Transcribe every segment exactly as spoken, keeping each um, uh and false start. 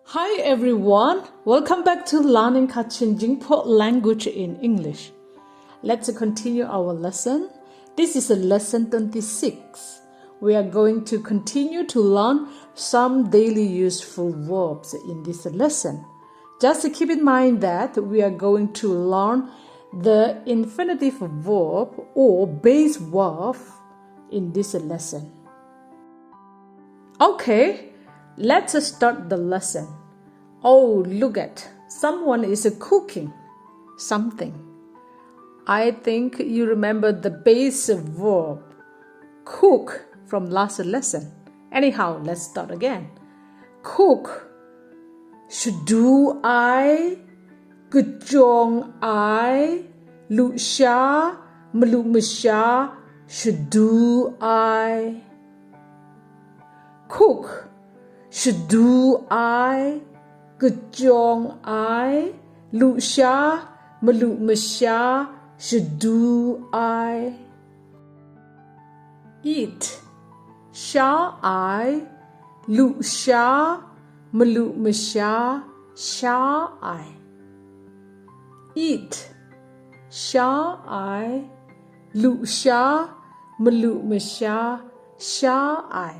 Hi everyone, welcome back to Learning Kachin Jingpho language in English. Let's continue our lesson. This is a lesson twenty-six. We are going to continue to learn some daily useful verbs in this lesson. Just keep in mind that we are going to learn the infinitive verb or base verb in this lesson. Okay, let's start the lesson. Oh, look at, someone is cooking something. I think you remember the base verb cook from last lesson. Anyhow, let's start again. Cook. Shadu ai, kajawng ai, lusha, malu masha, shadu ai. Cook. Shadu ai, kajawng ai, lusha, malu masha, shadu ai. Eat. Sha ai, lusha, malu masha, sha ai. Eat. Sha ai, lusha, malu masha, sha ai.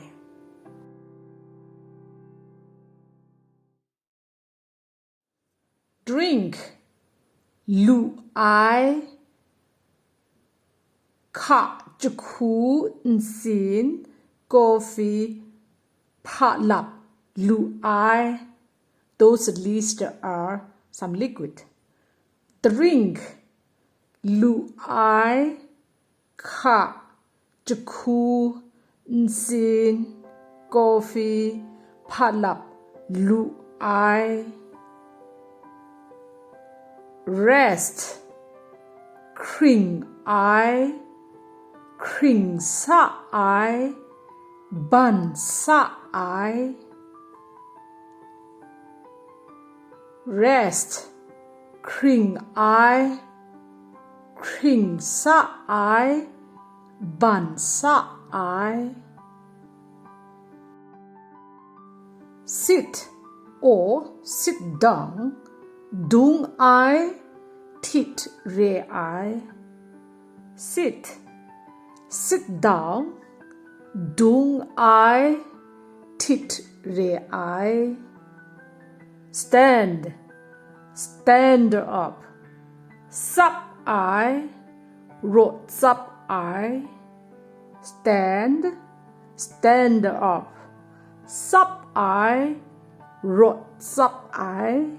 Drink. Lu ai, hka, jahku, ntsin, coffee, hpa lap, lu ai. Those leaves are some liquid. Drink. Lu ai, hka, jahku, ntsin, coffee, hpa lap, lu ai. Rest. Hkring ai, hkring sa ai, ban sa ai. Rest. Hkring ai, hkring sa ai, ban sa ai. Sit or sit down. Dung ai, htit re ai. Sit. Sit down. Dung ai, htit re ai. Stand. Stand up. Sap ai, rawt sap ai. Stand. Stand up. Sap ai, rawt sap ai.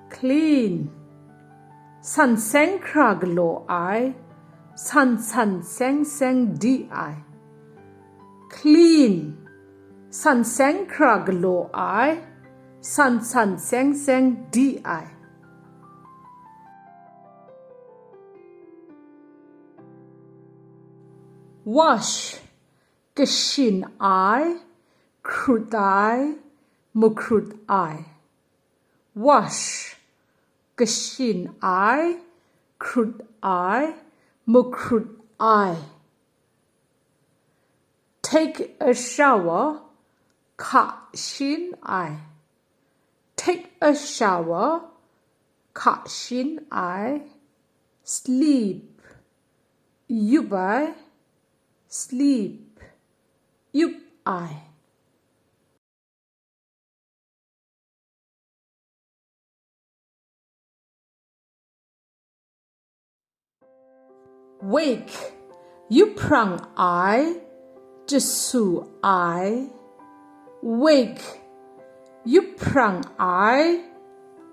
Clean. San seng hkra galaw ai, san san seng seng di ai. Clean. San seng hkra galaw ai, san san seng seng di ai. Wash. Kashin ai, hkrut ai, mahkrut ai. Wash. Kashin ai, hkrut ai, mahkrut ai. Take a shower. Hka shin ai. Take a shower. Hka shin ai. Sleep. Yup ai. Sleep. Yup ai. Wake. Yup hprang ai, jasu ai. Wake. Yup hprang ai,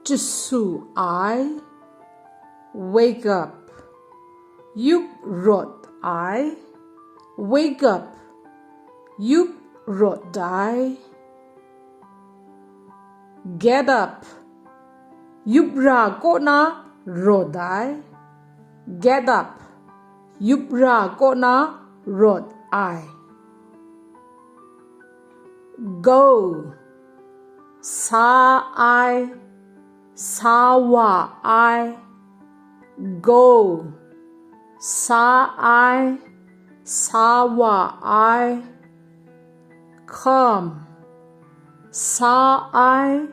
jasu ai. Wake up. Yup rawt ai. Wake up. Yup rawt ai. Get up. Yup ra kaw na rawt ai. Get up. Yup ra kaw na rawt ai. Go. Sa ai, sa wa ai. Go. Sa ai, sa wa ai. Come. Sa ai,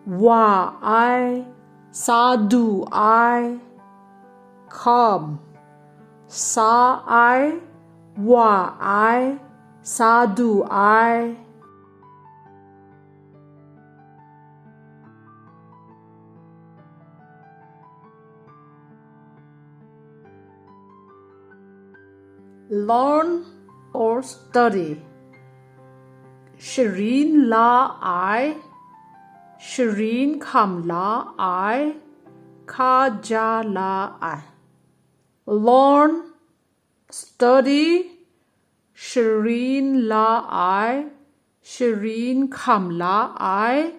wa ai, sa du ai. Come. Sa ai, wa ai, sa du ai. Learn or study. Sharin la ai, sharin hkam la ai, hkaja la ai. Learn, study, sharin la ai, sharin hkam la ai,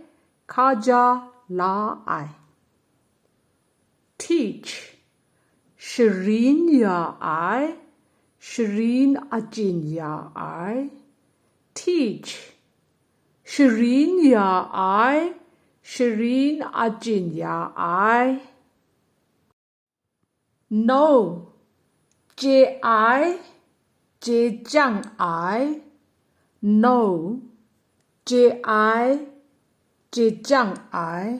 hkaja la ai. Teach. Sharin ya ai, sharin achyin ya ai. Teach. Sharin ya ai, sharin achyin ya ai. Know. Chye ai, chye chyang ai. Know. Chye ai, chye chyang ai.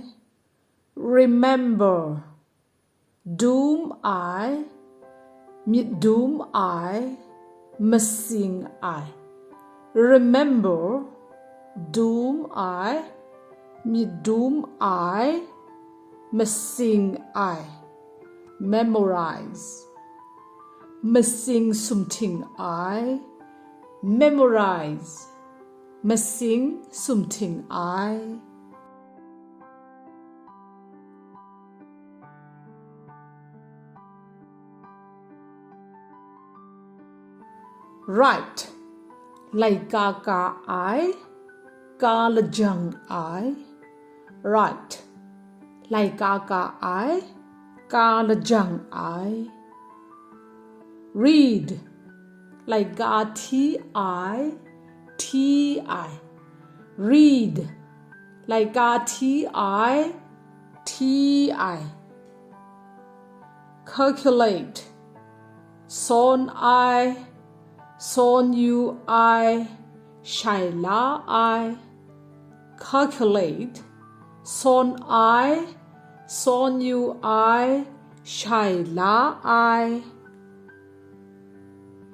Remember. Dum ai, myit dum ai, masing ai. Remember. Dum ai, myit dum ai, masing ai. Memorize. Masing sumhting ai. Memorize. Masing sumhting ai. Write. Laika ka ai, ka lajang ai. Write. Laika ka ai, ka lajang ai. Read. Laika hti ai, hti ai. Read. Laika hti ai, hti ai. Calculate. Sawn ai, sawn yu ai, shai la ai. Calculate. Sawn ai, sawn yu ai, shai la ai.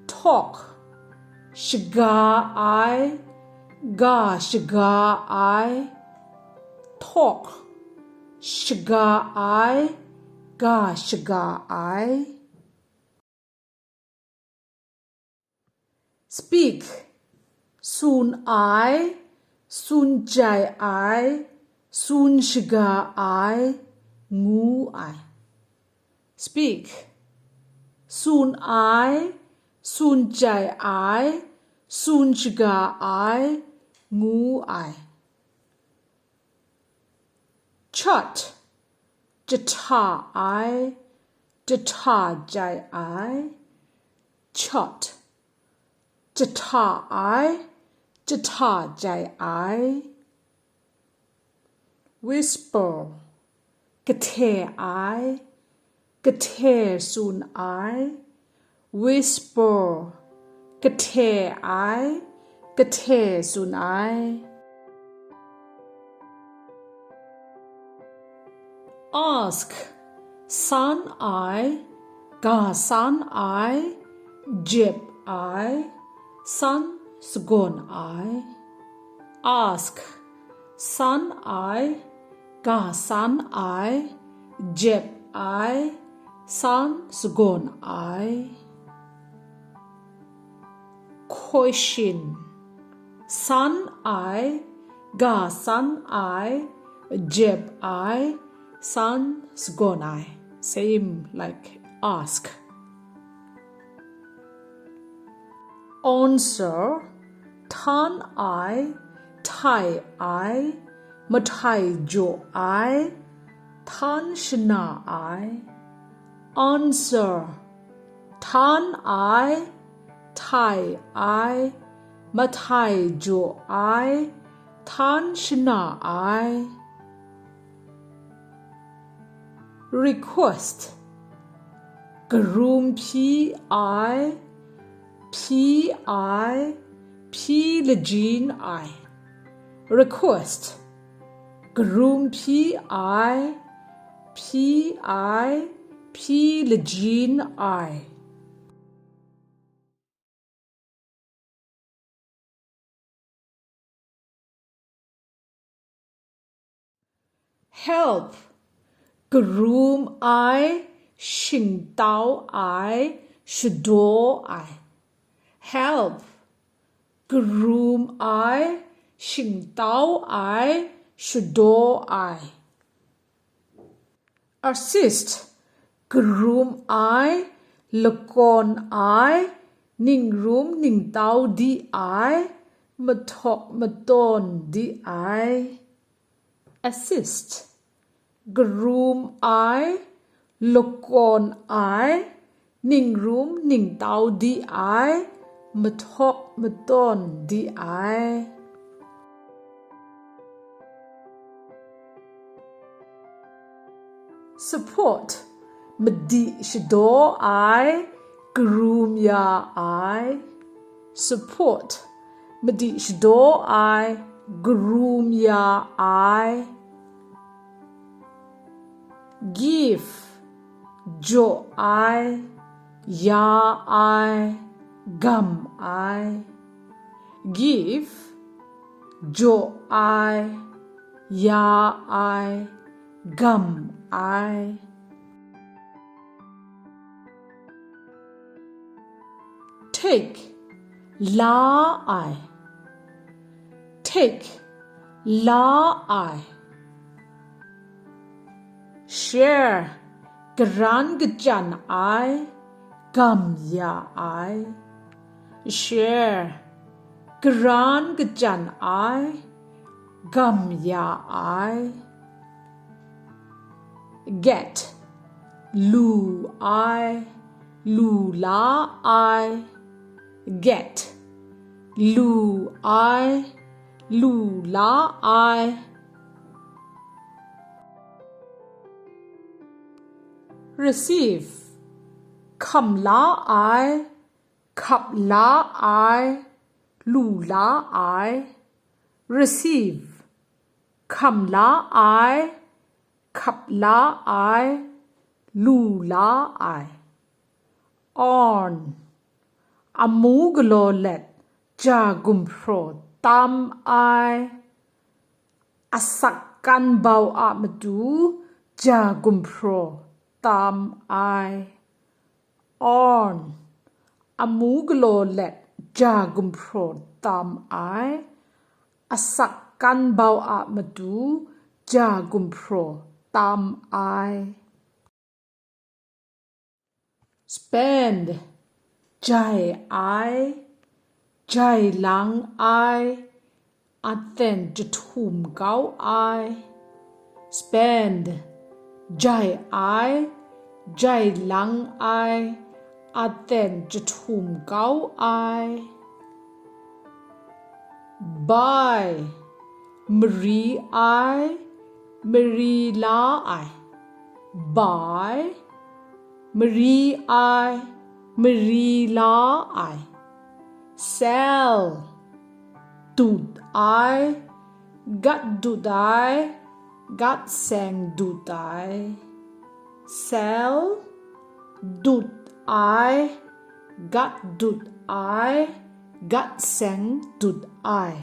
Talk. Shaga ai, ga shaga ai. Talk. Shaga ai, ga shaga ai. Speak. Tsun ai, tsun jai ai, tsun shaga ai, ngu ai. Speak. Tsun ai, tsun jai ai, tsun shaga ai, ngu ai. Chot. Jahta ai, jahta jai ai. Chot. Jahta ai, jahta jai ai. Whisper. Kahte ai, kahte tsun ai. Whisper. Kahte ai, kahte tsun ai. Ask. San ai, ga san ai, jep ai, san sagawn ai. Ask. San ai, ga san ai, jep ai, san sagawn ai. Question. San ai, ga san ai, jep ai, san sagawn ai. Same like ask. Answer. Htan ai, htai ai, mahtai jaw ai, htan shana ai. Answer. Htan ai, htai ai, mahtai jaw ai, htan shana ai. Request. Karum hpyi ai, hpyi ai, hpyi lajin ai. Request. Karum hpyi ai, hpyi ai, hpyi lajin ai. Help. Karum ai, shingtau ai, shadaw ai. Help. Karum ai, shingtau ai, shadaw ai. Assist. Karum ai, lakawn ai, ningrum ningtau di ai, mahtawn matawn di ai. Assist. Karum ai, lakawn ai, ningrum ningtau di ai, mahtawn matawn di ai. Support. Madi shadaw ai, karum ya ai. Support. Madi shadaw ai, karum ya ai. Give. Jaw ai, ya ai, gam ai. Give. Jaw ai, ya ai, gam ai. Take. La ai. Take. La ai. Share. Karan kachyan ai, gam ya ai. Share. Karan kachyan ai, gam ya ai. Get. Lu ai, lu la ai. Get. Lu ai, lu la ai. Receive. Hkam la ai, hkap la ai, lu la ai. Receive. Hkam la ai, hkap la ai, lu la ai. Earn. Amu galaw let ja gumhpraw tam ai. Asak kan bau a matu ja gumhpraw tam ai. Earn. Amu galaw let ja gumhpraw tam ai. Asak kan bau a matu ja gumhpraw tam ai. Spend. Jai ai, jai lang ai, aten jahtum kau ai. Spend. Jai ai, jai lang ai, aten jahtum kau ai. Buy. Mari ai, mari la ai. Buy. Mari ai, mari la ai. Sell. Dut ai, gat dut ai, gat seng dut ai. Sell. Dut ai, gat dut ai, gat seng dut ai.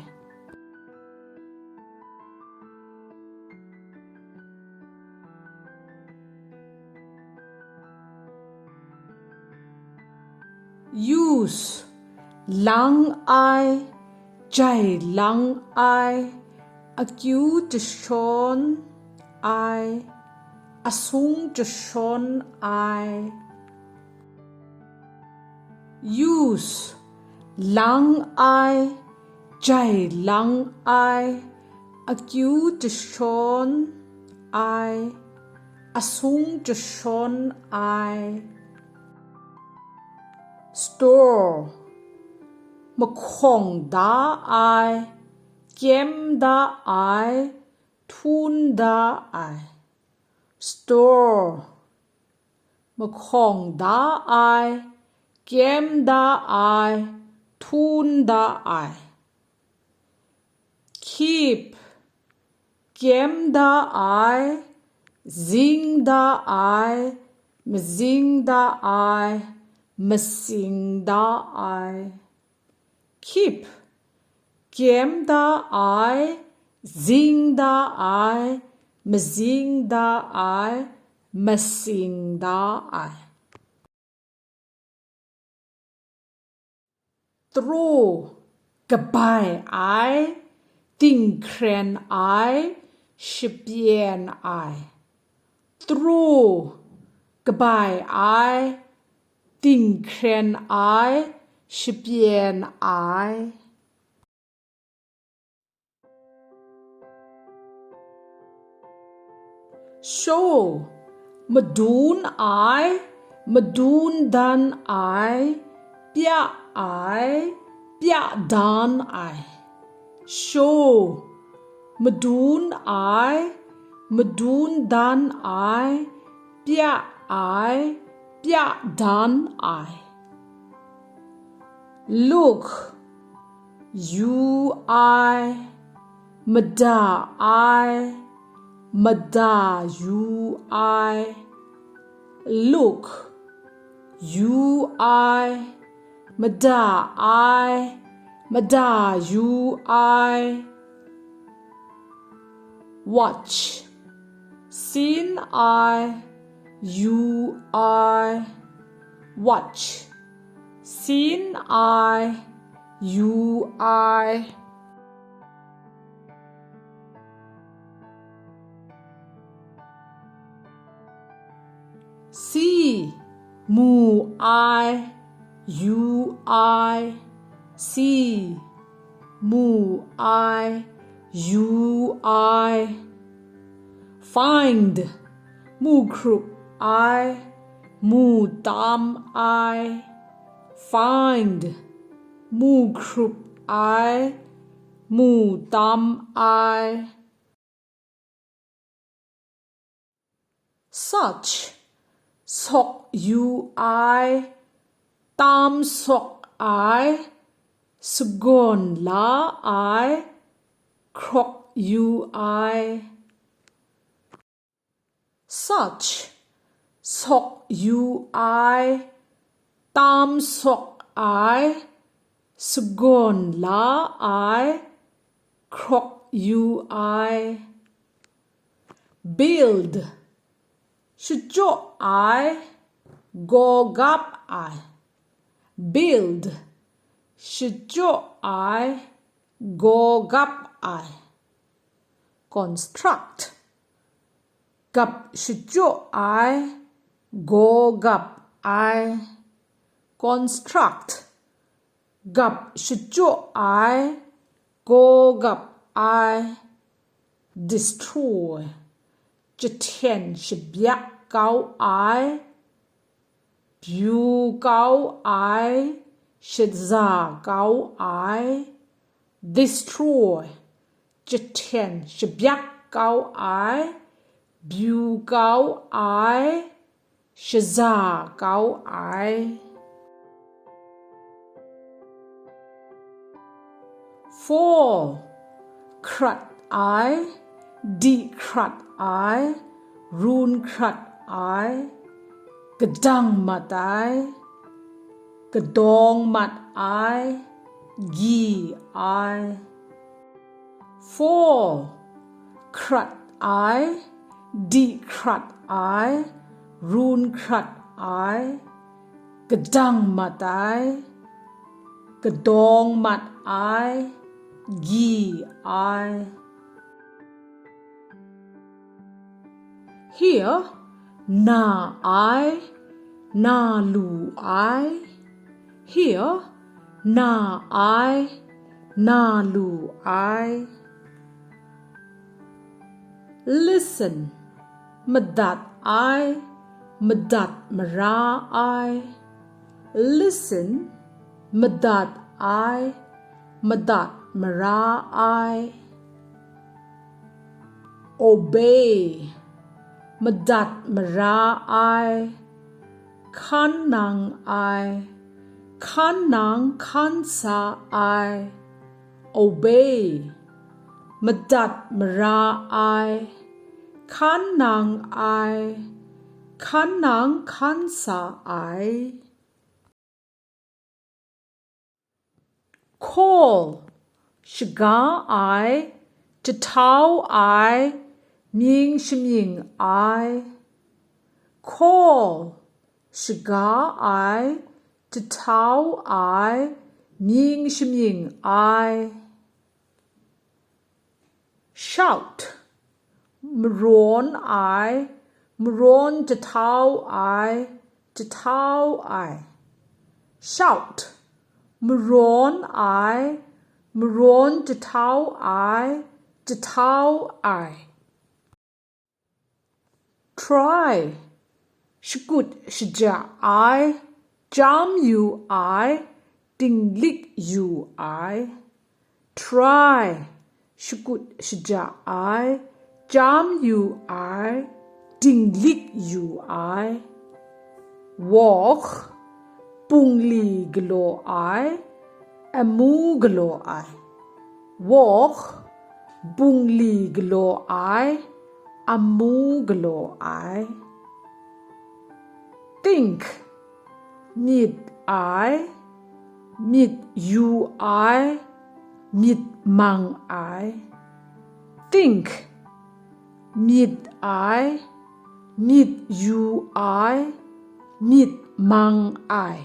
Use. Lang ai, jai lang ai, akyu jashawn ai, asung jashawn ai. Use. Lang ai, jai lang ai, akyu jashawn ai, asung jashawn ai. Store. Mahkawng da ai, kyem da ai, htun da ai. Store. Mahkawng da ai, kyem da ai, htun da ai. K Keep. Kyem da ai, zing da ai, mazing da ai, masing da ai. Keep. Kyem da ai, zing da ai, mazing da ai, masing da ai. Throw. Kabai ai, dinghkren ai, shapyen ai. Throw. Kabai ai, dinghkren ai, shapyen ai. Show. Madun ai, madun dan ai, pya ai, pya dan ai. Show. Madun ai, madun dan ai, pya ai, pya dan ai. Look. Yu ai, mada ai, mada yu ai. Look. Yu ai, mada ai, mada yu ai. Watch. Sin ai, yu ai. Watch. Sin ai, yu ai. See. Mu ai, yu ai. See. Mu ai, yu ai. Find. Mu hkrup ai, mu tam ai. Find. Mu hkrup ai, mu tam ai. Search. Sawk yu ai, tam sawk ai, sagawn la ai, hkrawk yu ai. Search. Sawk yu ai, tam sawk ai, sagawn la ai, hkrawk yu ai. Build. Shachyaw ai, gaw gap ai. Build. Shachyaw ai, gaw gap ai. Construct. Gap shachyaw ai, gaw gap ai. Construct. Gap shachyaw ai, gaw gap ai. Destroy. Jahten shabyak kau ai, byu kau ai, shaza kau ai. Destroy. Jahten shabyak kau ai, byu kau ai, shaza kau ai. Fall. Hkrat ai, di hkrat ai, run hkrat ai, kadang mat ai, kadawng mat ai, gyi ai. Fall. Hkrat ai, di hkrat ai, run hkrat ai, kadang mat ai, kadawng mat ai, gyi ai. Here, na ai, na lu ai. Here, na ai, na lu ai. Listen. Madat ai, madat mara ai. Listen. Madat ai, madat mara ai. Obey. Madat mara ai. Hkan nang ai. Hkan nang hkan sa ai. Obey. Madat mara ai, hkan nang ai, hkan nang hkan sa ai. Call, shaga ai, jahtau ai, mying shamying ai. Call, shaga ai, jahtau ai, mying shamying ai. Shout, marawn ai, marawn jahtau ai, jahtau ai. Shout, marawn ai, marawn jahtau ai, jahtau ai. Try, shakut shaja ai, chyam yu ai, dinglik yu ai. Try, shakut shaja ai, chyam yu ai, dinglik yu ai. Walk, bungli galaw ai, amu galaw ai. Walk, bungli galaw ai, amu galaw ai. Think, myit ai, myit yu ai, myit mang ai. Think, myit ai, myit yu ai, myit mang ai.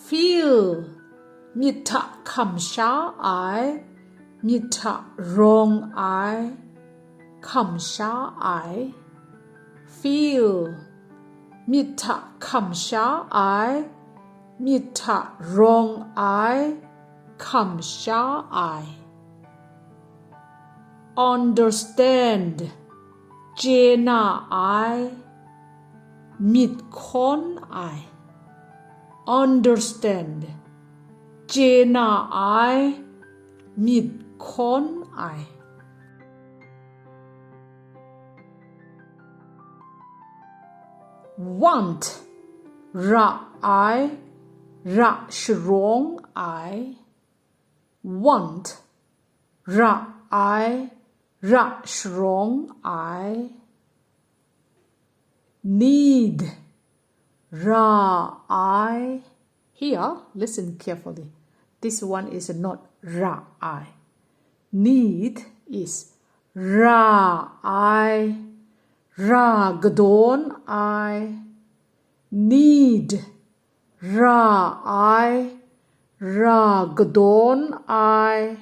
Feel, myit hta hkam sha ai, myit hta rawng ai, hkam sha ai. Feel, myit hta hkam sha ai, myit hta rawng ai, hkam sha ai. Understand, chye na ai, myit hkawn ai. Understand, chye na ai, myit hkawn ai. Want, ra ai, ra sharawng ai. Want, ra ai, ra sharawng ai. Need, ra ai. Here, listen carefully. This one is not ra ai. Need is ra ai, ra kadawn ai. Need, ra ai, ra kadawn ai.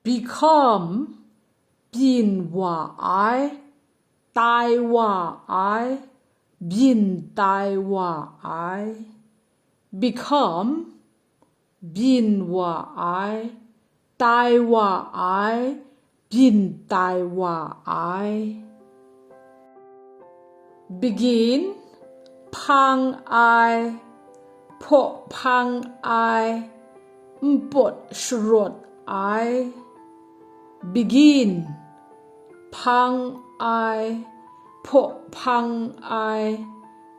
Become, byin wa ai, tai wa ai, byin tai wa ai. Become, byin wa ai, tai wa ai, byin tai wa ai. Begin, hpang ai, hpaw hpang ai, npawt sharawt ai. Begin, hpang ai, hpaw hpang ai,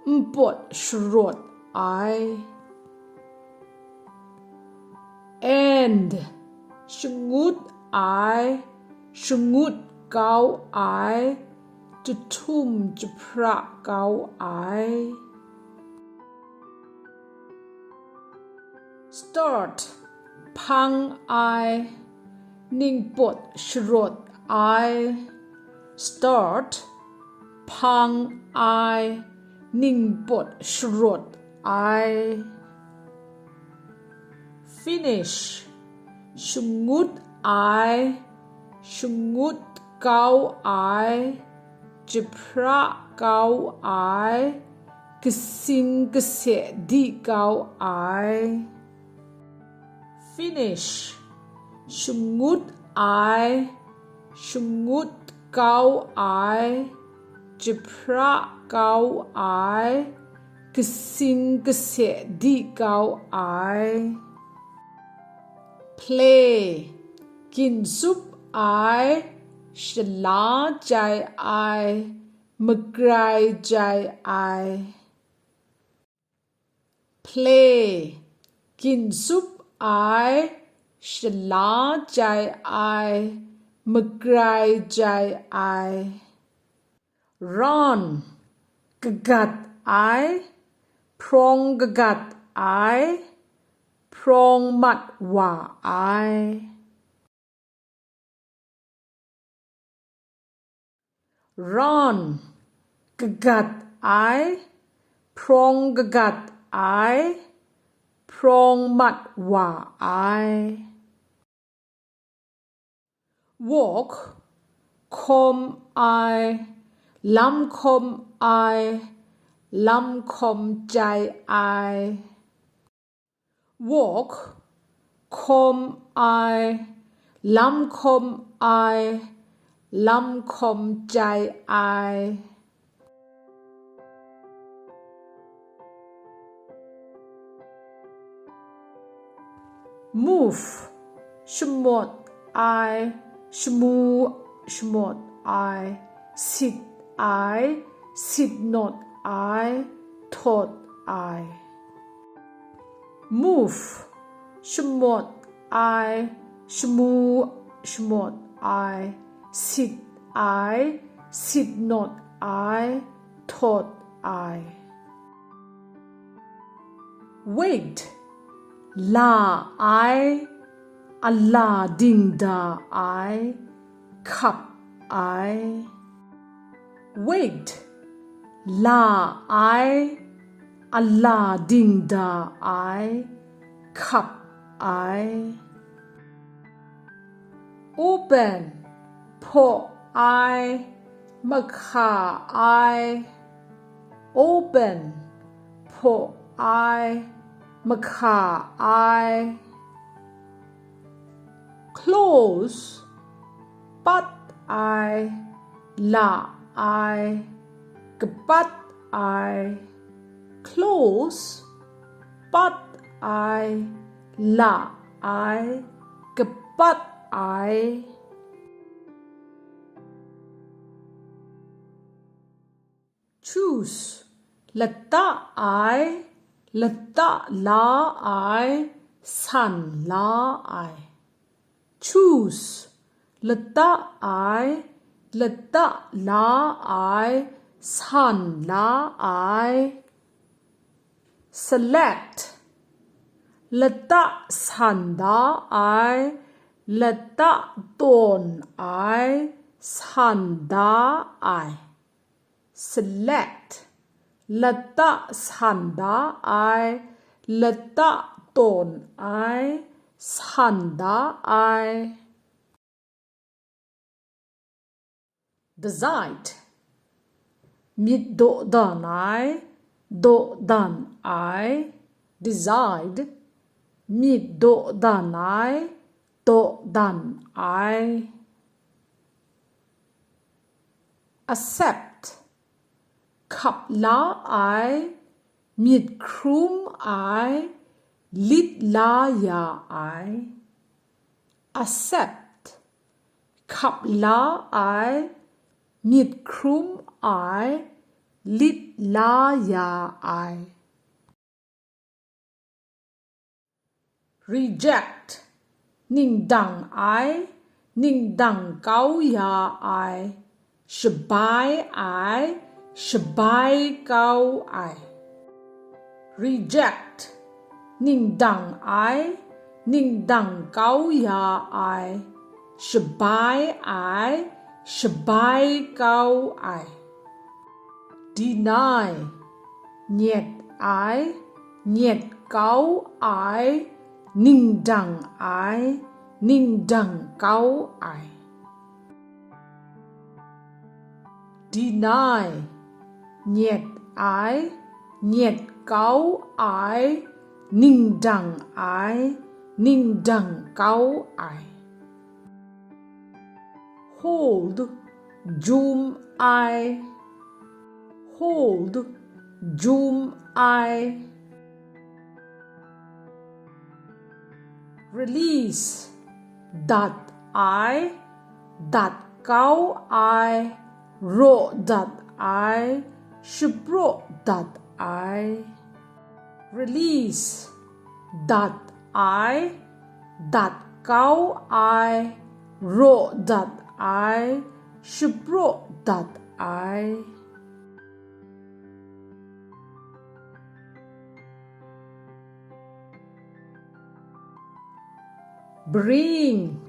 npawt sharawt ai. End, shangut ai, shangut kau ai, jahtum jahpra kau ai. Start, hpang ai, ningpawt sharawt ai. Start, hpang ai, ningpawt sharawt ai. Finish, shangut ai, shangut kau ai, jahpra kau ai, kasin kase di kau ai. Finish, shangut ai, shangut kau ai, jahpra kau ai, kasin kase di kau ai. Play, gyin tsup ai, shala jai ai, magrai jai ai. Play, gin tsup ai, shala jai ai, magrai jai ai. Run, kagat ai, hprawng kagat ai, hprawng mat wa ai. Run, kagat ai, hprawng kagat ai, hprawng mat wa ai. Walk, hkawm ai, lam hkawm ai, lam hkawm jai ai. Walk, hkawm ai, lam hkawm ai, lam hkawm jai ai. Move, shamawt ai, shamu, shamawt ai, sit ai, sit nawt ai, htawt ai. Move, shamawt ai, shamu, shamawt ai, sit ai, sit nawt ai, htawt ai. Wait, la ai, a la dingda ai, hkap ai. Wait, la ai, a la dingda ai, hkap ai. Open, hpaw ai, mahka ai. Open, hpaw ai, mahka ai. Close, pat ai, la ai, kapat ai. Close, pat ai, la ai, kapat ai. Choose, lata ai, lata la ai, san la ai. Choose, lata ai, lata la ai, san la ai. Select, lata san da ai, lata tawn ai, san da ai. Select, lata san da ai, lata tawn ai, san da ai. Decide, myit dawdan ai, dawdan ai. Decide, myit dawdan ai, dawdan ai. Accept, hkap la ai, myit hkrum ai, lit la ya ai. Accept, hkap la ai, myit hkrum ai, lit la ya ai. Reject, ning dang ai, ning dang kau ya ai, shabai ai, shabai kau ai. Reject, ning dang ai, ning dang kau ya ai, shabai ai, shabai kau ai. Deny, nyet ai, nyet kau ai, ning dang ai, ning dang kau ai. Deny, nyet ai, nyet kau ai, ning dang ai, ning dang kau ai. Hold, jum ai. Hold, jum ai. Release, dat ai, dat kau ai, raw dat ai, shapraw dat ai. Release. Dat ai, dat kau ai, raw dat ai, shapraw dat ai. Bring.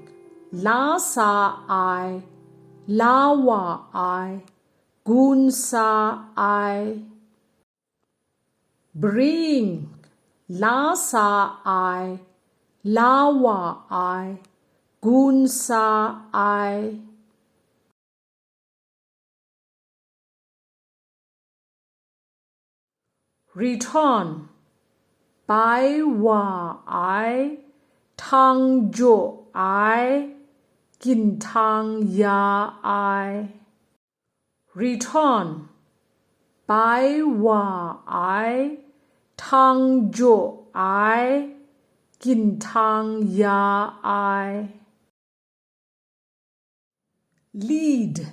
La sa ai, la wa ai, gun sa ai. Bring. La sa ai, la wa ai, gun sa ai. Return. Bai wa ai, htang jaw ai, ginhtang ya ai. Return. Bai wa ai, htang jaw ai, ginhtang ya ai. Lead.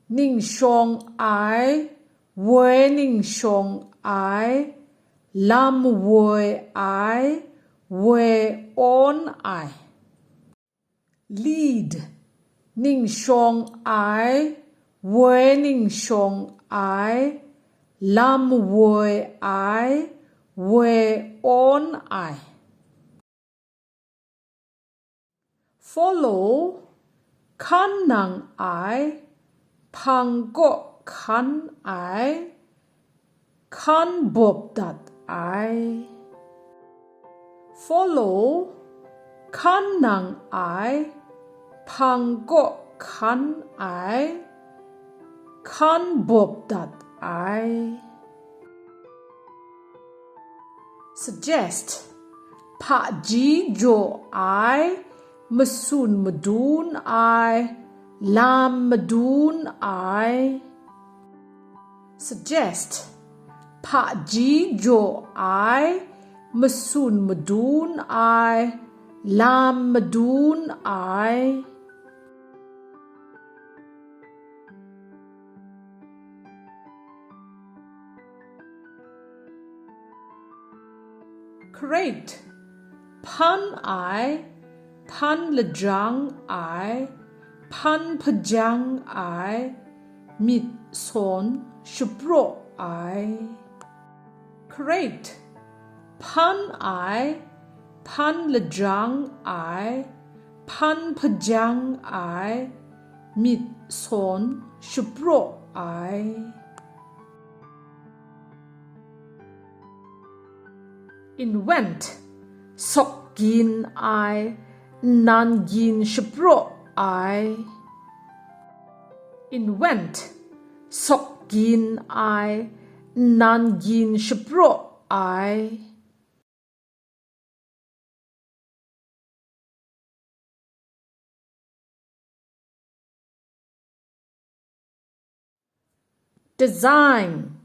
Ning shawng ai, woi ning shawng ai, lam woi ai, woi awn ai. Lead. Ning shawng ai, woi ning shawng ai, lam woi ai, woi awn ai. Follow. Hkan nang ai, hpang kaw hkan ai, hkan bawp dat ai. Follow. Hkan nang ai, hpang kaw hkan ai, hkan bawp dat ai. Suggest. Hpaji jaw ai, matsun madun ai, lam madun ai. Suggest. Hpaji jaw ai, matsun madun ai, lam madun ai. Create. Hpan ai, hpan lajang ai, hpan hpajang ai, myit sawn shapraw ai. Create. Hpan ai, hpan lajang ai, hpan hpajang ai, myit sawn shapraw ai. Invent. Sawk gin ai, nnan gin shapraw ai. Invent. Sawk gin ai, nnan gin shapraw ai. Design.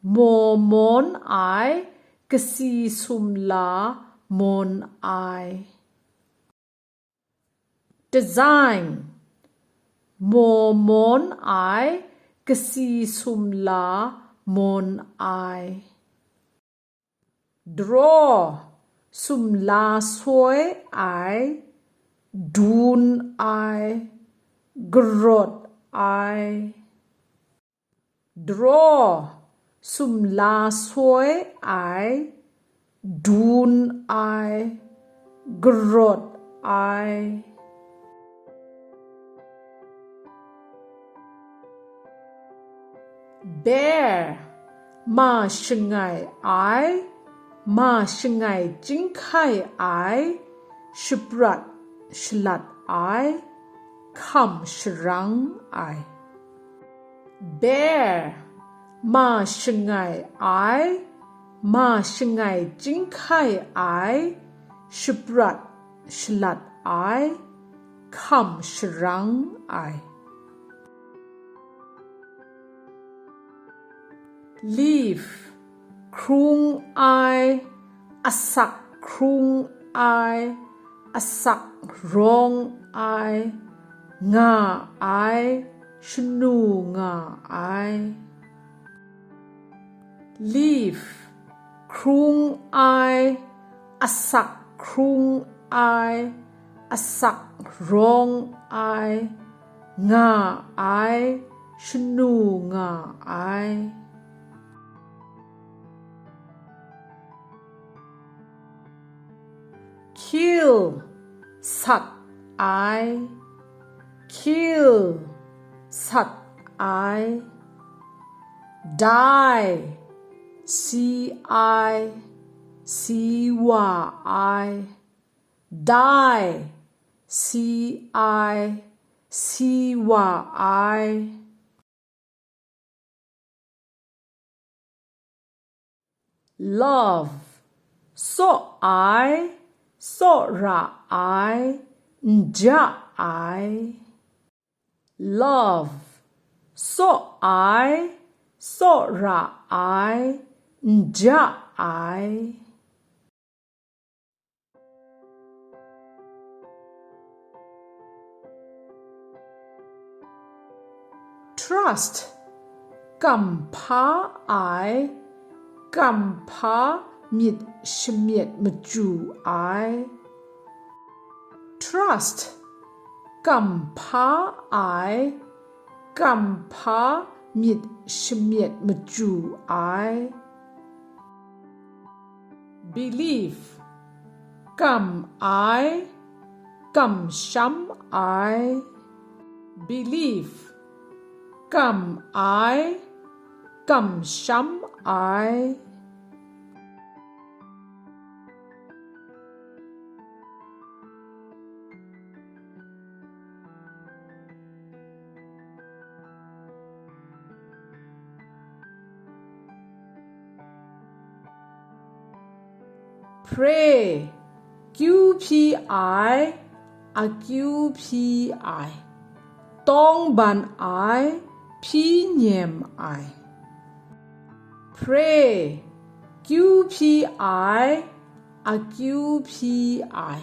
Maw mawn ai, kasi sumla mawn ai. Design. Maw mawn ai, kasi sumla mawn ai. Draw. Sumla soi ai, dun ai, garawt ai. Draw. Sumla soi ai, dun ai, garawt ai. Bear. Ma shangai ai, ma shangai chyinghkai ai, shaprat shalat ai, hkam sharang ai. Bear. Ma shangai ai, ma shangai chyinghkai ai, shaprat shalat ai, hkam sharang ai. Leaf. Hkrung ai, asak hkrung ai, asak rawng ai, nga ai, shanu nga ai. Leaf. hkrung ai, asak hkrung ai, asak rawng ai, nga ai, shanu nga ai. Kill, sat ai. Kill, sat ai. Die, si ai, si wa ai. Die, si ai, si wa ai. Love, saw ai, saw ra ai, n ja ai. Love, saw ai, saw ra ai, n ja ai. Trust, kam hpa ai, kam hpa myit shamyet machyu ai. Trust, kam hpa ai, kam hpa myit shamyet machyu ai. Believe, kam ai, kamsham ai. Believe, kam ai, kamsham ai. Pray, kyu hpyi ai, akyu hpyi ai, tawng ban ai, hpyi nyem ai. Pray, kyu hpyi ai, akyu hpyi ai,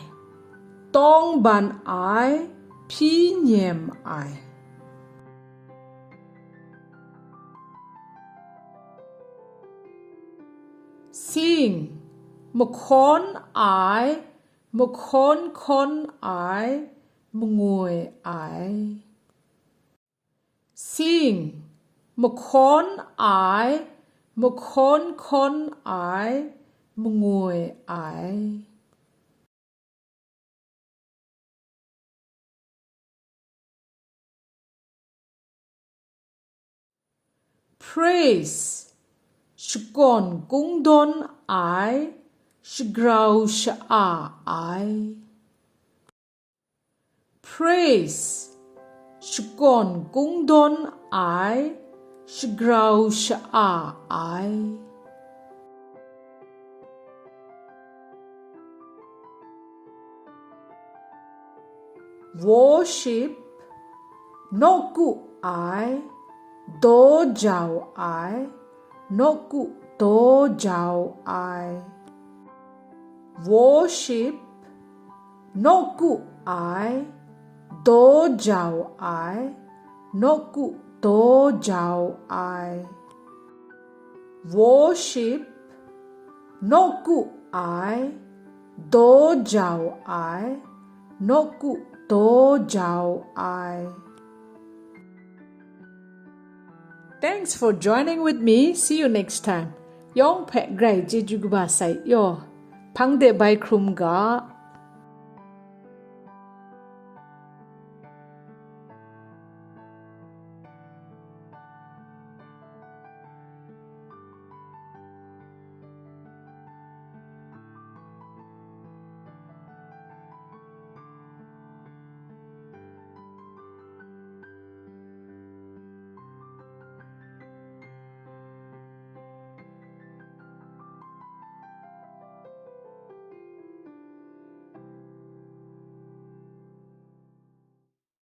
tawng ban ai, hpyi nyem ai. Sing, mahkawn ai, mahkawn hkawn ai, mangoi ai. Sing, mahkawn ai, mahkawn hkawn ai, mangoi ai. Praise, shakawn kungdawn ai, shagrau sha-a ai. Praise, shakawn kungdawn ai, shagrau sha-a ai. Worship, nawku ai, daw jau ai, nawku daw jau ai. Worship, nawku ai, daw jau ai, nawku daw jau ai. Worship, nawku ai, daw jau ai, nawku daw jau ai. Thanks for joining with me. See you next time. Yawng hpe grai chyeju kaba sai yaw. Hpang de bai hkrum ga.